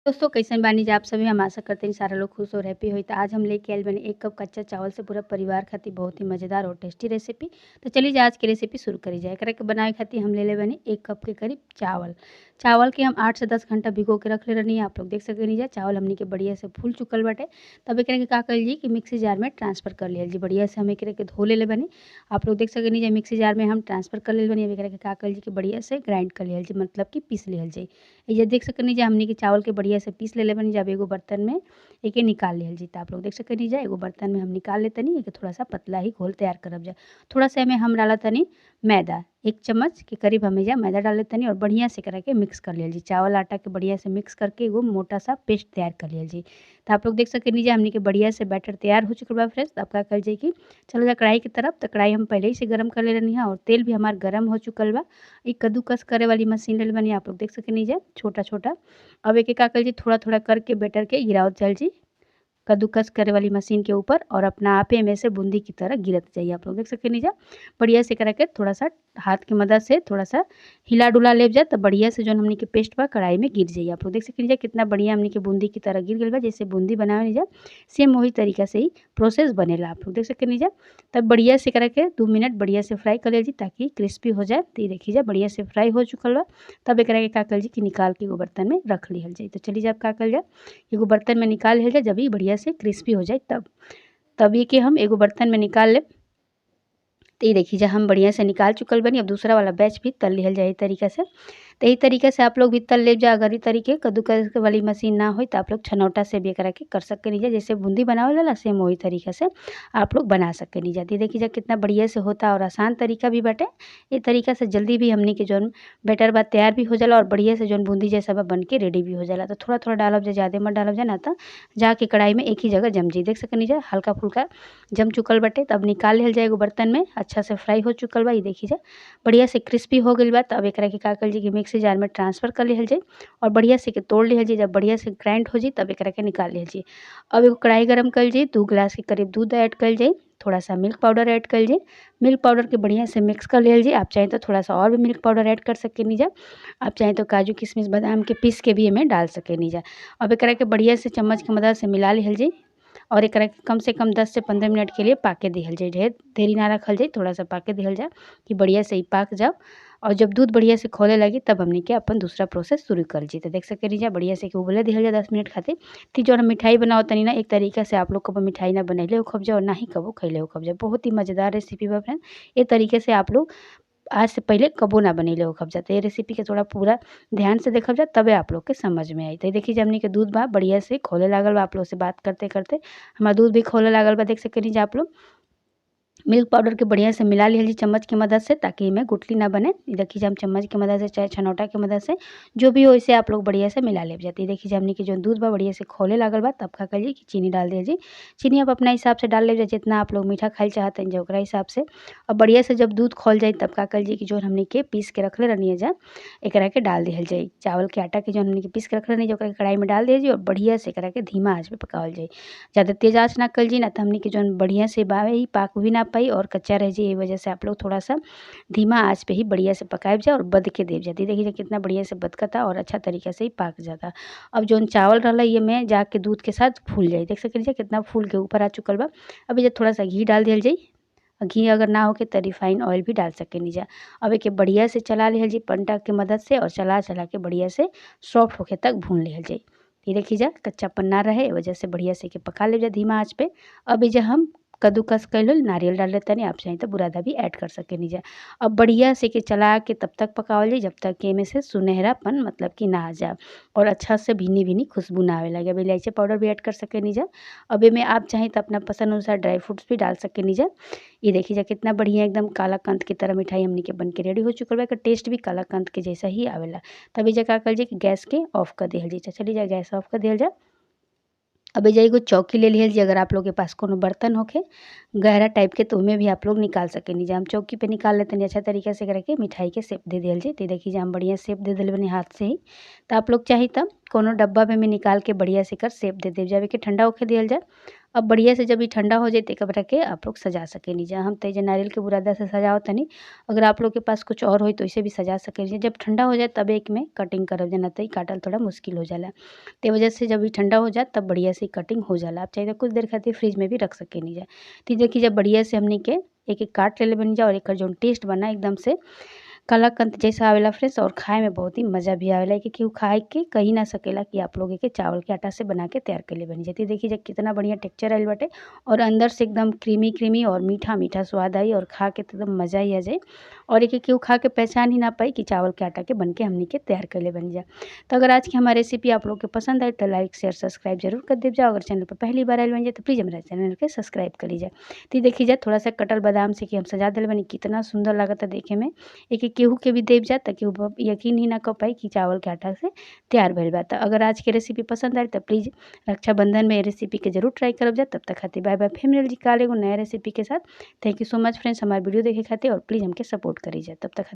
दोस्तों कैसन बानी जा आप सभी। हम आशा करते हैं सारा लोग खुश और हैप्पी होई। तो आज हम लेके आयल बानी 1 कप कच्चा चावल से पूरा परिवार खातिर बहुत ही मज़ेदार और टेस्टी रेसिपी। तो चलिए आज की रेसिपी शुरू करी जाए। एकरा के बनावे खातिर हम ले ले बानी 1 कप के करीब चावल। चावल के हम 8 से 10 घंटा भिगो के रख ले रहनी। आप लोग देख सकेनी जा चावल हमनी के बढ़िया से फूल चुकल बाटे। तब एकरा के का कइल जी कि मिक्सी जार में ट्रांसफर कर लियल जी। बढ़िया से हम एकरा के धो लेले बानी। आप लोग देख सकेनी जा मिक्सी जार में हम ट्रांसफर कर लेल बानी। अब एकरा के का कइल जी कि बढ़िया से ग्राइंड कर लियल जी, मतलब कि पीस लियल जी। ये देख सकेनी जा हमनी के चावल के बढ़िया से पीस लेले बानी। जब एगो बर्तन में एके निकाल लियल जी। तो आप लोग देख सकेनी जा एगो बर्तन में हम निकाल लेतनी। एके थोड़ा सा पतला ही घोल तैयार करब जा। थोड़ा सा एमे हम डालतनी मैदा, 1 चम्मच के करीब हम एजा मैदा डाल लेतनी और बढ़िया से एकरा के मिक्स कर लियल जी। चावल आटा के बढ़िया से मिक्स करके एगो मोटा सा पेस्ट तैयार कर लियल जी। तो आप लोग देख सकेनी जा हमनी के बढ़िया से बैटर तैयार हो चुकल बा फ्रेंड्स। अब का कइल जाई कि चलो जा कढ़ाई की तरफ। तो कढ़ाई हम पहले ही से गरम कर ले रहनी है और तेल भी हमार गरम हो चुकल बा। एक कद्दूकस करे वाली मशीन ले बानी, आप लोग देख सकेनी जा छोटा छोटा। अब एक का कइल जी थोड़ा थोड़ा करके बैटर के गिरावत चल जी कद्दूकस करे वाली मशीन के ऊपर और अपना आपे में से बूंदी की तरह गिरत जाइए। आप लोग देख सकेनी जा बढ़िया से करा के थोड़ा सा हाथ की मदद से थोड़ा सा हिला डुला ले जा तो बढ़िया से जो हमनी के पेस्ट बा कढ़ाई में गिर जाइए। आप लोग देख सकेनी जा कितना बढ़िया हमनी के बूंदी की तरह गिर गइल बा। जैसे बूंदी बनावे जा सेम वही तरीका से ही प्रोसेस बनेला। आप लोग देख सकेनी जा तब बढ़िया से करा के 2 मिनट बढ़िया से फ्राई कर लीजिए ताकि क्रिस्पी हो जाए। तो ये देखिए जा बढ़िया से फ्राई हो चुकल बा। तब एकरा के का कइल जी कि निकाल के एगो बर्तन में रख लिहल जाए। तो चलिए जब का कइल जा एगो बर्तन में निकाल लिहल जाए। जब ही बढ़िया से क्रिस्पी हो जाए तब तब ये के हम एगो बर्तन में निकाल लेब। तो ये देखिए हम बढ़िया से निकाल चुकल बनी। अब दूसरा वाला बैच भी तल लिहल जाए तरीका से। तो यही तरीका से आप लोग भी तल ले जा। अगर ई तरीके कद्दूकस वाली मशीन ना हो तो आप लोग छनौटा से भी एकरा के कर सकेनी जा। जैसे बूंदी बनावल जाला सेम वही तरीका से आप लोग बना सकेनी जा। देखिए जा कितना बढ़िया से होता और आसान तरीका भी बाटे। ये तरीका से जल्दी भी हमनी के जौन बैटर बा तैयार भी हो जाला और बढ़िया से जौन बूंदी जैसा बा बन के रेडी भी हो जाला। तो थोड़ा थोड़ा डालब जा, ज़्यादा मत डालब जा ना तो जाके कढ़ाई में एक ही जगह जम जाई। देख सकेनी जा हल्का फुल्का जम चुकल बाटे। तब निकाल लिहल जाए एगो बर्तन में। अच्छा से फ्राई हो चुकल बा। ये देखिए जा बढ़िया से क्रिस्पी हो गइल बा। तब एकरा के का कइल जी कि मिक्सी जार में ट्रांसफ़र कर लिहल जाए और बढ़िया से के तोड़ लिहल जाए। जब बढ़िया से ग्राइंड हो जाए तब एकरा के निकाल लिहल जाए। अब एगो कढ़ाई गरम कइल जाए, 2 गिलास के करीब दूध ऐड कइल जाए, थोड़ा सा मिल्क पाउडर ऐड कइल जाए। मिल्क पाउडर के बढ़िया से मिक्स कर लिहल जाए। आप चाहें तो थोड़ा सा और भी मिल्क पाउडर ऐड कर सकेनी जा। आप चाहें तो काजू किशमिश बादाम के पीस के भी एमे डाल सकेनी जा। अब एकरा के बढ़िया से चम्मच के मदद से मिला लिहल जाए और एकरा के कम से कम 10 से 15 मिनट के लिए पाके दिहल जाए। ढेर देरी ना रखल जाए, थोड़ा सा पाके दिहल जाए कि बढ़िया से ही पाक जाओ। और जब दूध बढ़िया से खोले लगी तब हमनी के अपन दूसरा प्रोसेस शुरू कर जी। तो देख सकेनी जा बढ़िया से उबले दिहल जाए 10 मिनट खातिर। तो जो हम मिठाई बनाओ तनी ना एक तरीका से आप लोग कबो मिठाई ना बनैले हो खब जाओ और ना ही कबो खैले हो खब जाओ। बहुत ही मज़ेदार रेसिपी बा फ्रेंड। ये तरीके से आप लोग आज से पहले कबो ना बनैले हो खब जाते। ये रेसिपी के थोड़ा पूरा ध्यान से देखब जा तबे आप लोग के समझ में आई। तो देखिए जब हमनी के दूध बा बढ़िया से खोले लागल बा। आप लोग से बात करते करते हमारा दूध भी खोले लागल बा। देख सकेनी जा आप लोग मिल्क पाउडर के बढ़िया से मिला लिहल जी चम्मच की मदद से ताकि एमे गुठली ना बने। देखिए हम चम्मच की मदद से चाहे छनौटा के मदद से जो भी हो इसे आप लोग बढ़िया से मिला ले जाती। देखिए हमनी के जो दूध बा बढ़िया से खोले लागल बा। तब का करिए कि चीनी डाल दिया जी। चीनी आप अपना हिसाब से डाल ले जितना आप लोग मीठा खाइल चाहते हैं ओकरा हिसाब से। और बढ़िया से जब दूध खोल जाए तब का करिए कि जो हमनी के पीस के रखले रहनी जा एकरा के डाल दिहल जाए। चावल के आटा के जो हमनी के पीस के रखले रहनी ओकरा कढ़ाई में डाल दिया जी और बढ़िया से एकरा के धीमा आँच पे पकावल जाए। ज़्यादा तेज़ आँच ना कल जी ना तो हमनी के जो बढ़िया से बावे ही पाक भी ना पाई और कच्चा रह जाए। ये वजह से आप लोग थोड़ा सा धीमा आंच पे ही बढ़िया से पकाए जाए और बद के देव जाती। देखिए कितना बढ़िया से बदकता और अच्छा तरीका से ही पाक जाता। अब जो चावल रहा ये में जाके दूध के साथ फूल जाए। देख सकें कितना फूल के ऊपर आ चुकल बा। अब ये थोड़ा सा घी डाल दिया जाए। घी अगर ना होके तो रिफाइन ऑयल भी डाल सकेनी जा। अब एक बढ़िया से चला लिहल जी पंटा के मदद से और चला चला के बढ़िया से सॉफ्ट होके तक भून लिहल जाए। ये देखिए जा कच्चापन ना रहे वजह से बढ़िया से के पका ले जा धीमा आँच पे। अब ये हम कद्दूकस कैल नारियल डाल लेते नहीं, आप चाहें तो बुरादा भी ऐड कर सकेनी जा। अब बढ़िया से के चला के तब तक पकावल जाए जब तक कि एमे से सुनहरापन मतलब कि ना आ जाए और अच्छा से भीनी भीनी खुशबू ना आवे लगे। अब इलायची पाउडर भी ऐड कर सकेनी जा। अब एमे आप चाहें तो अपना पसंद अनुसार ड्राई फ्रूट्स भी डाल सकेनी जा। ये देखिए जा कितना बढ़िया एकदम कालाकंद की तरह मिठाई हमनी के बन के रेडी हो चुकल बा। एकर टेस्ट भी कालाकंद के जैसा ही आवेला। तभी जा का कल जाए कि गैस के ऑफ कर दिहल जाए। चलिए जा गैस ऑफ कर दिहल जाए। अब एजा एगो चौकी ले लिहल जी। अगर आप लोग के पास कोनो बर्तन होखे गहरा टाइप के तो उमें भी आप लोग निकाल सकेनी जा। हम चौकी पे निकाल लेते हैं अच्छा तरीका से करके मिठाई के शेप दे दिहल जी। तो देखिए हम बढ़िया शेप दे दिल बनी हाथ से ही। तो आप लोग चाहे तब कोनो डब्बा में भी निकाल के बढ़िया से कर शेप दे दे जावे के ठंडा होके दिहल जाए। अब बढ़िया से जब ये ठंडा हो जाए तो एकरा के आप लोग सजा सकेनी जा। हम तो नारियल के बुरादा से सजावतनी, अगर आप लोग के पास कुछ और हो तो इसे भी सजा सकेनी। जब ठंडा हो जाए तब एक में कटिंग करब, जना तो काटल थोड़ा मुश्किल हो जाला, ते वजह से जब ये ठंडा हो जाए तब बढ़िया से कटिंग हो जाला। आप चाहे तो कुछ देर खातिर फ्रिज में भी रख सकेनी जा। तो देखिए जब बढ़िया से हमनी के एक एक काट लेले बनी जा और एक जो टेस्ट बना एकदम से कलाकंद जैसा आवेला फ्रेंड्स, और खाए में बहुत ही मज़ा भी आवेला कि केहू खाए के कही ना सकेला कि आप लोग के चावल के आटा से बना के तैयार कर ले बनी जाती। देखिए जब कितना बढ़िया टेक्सचर आयल बाटे और अंदर से एकदम क्रीमी क्रीमी और मीठा मीठा स्वाद आई और खा के तो एकदम मज़ा ही आ जाए और एक केहू खा के पहचान ही ना पाई कि चावल के आटा के बन के हमनी के तैयार कर ले बनी जा। तो अगर आज की हमारी रेसिपी आप लोग के पसंद आए तो लाइक शेयर सब्सक्राइब जरूर कर दे जाओ। अगर चैनल पर पहली बार आयल बन जाए तो प्लीज़ हमारे चैनल के सब्सक्राइब कर लीजिए। तो देखिए जा थोड़ा सा कटल बादाम से कि हम सजा दिल बनी, कितना सुंदर लागता देखे में। एक केहू के भी देव जा ताकि यकीन ही ना कर पाई कि चावल के आटा से तैयार भइल बा। तो अगर आज के रेसिपी पसंद आए तो प्लीज़ रक्षाबंधन में रेसिपी के जरूर ट्राई करब जा। तब तक खातिर बाय बाय, फिर मिलल जी काल एगो नया रेसिपी के साथ। Thank you so much friends हमारे वीडियो देखे खातिर और प्लीज़ हमके सपोर्ट करी जा। तब तक।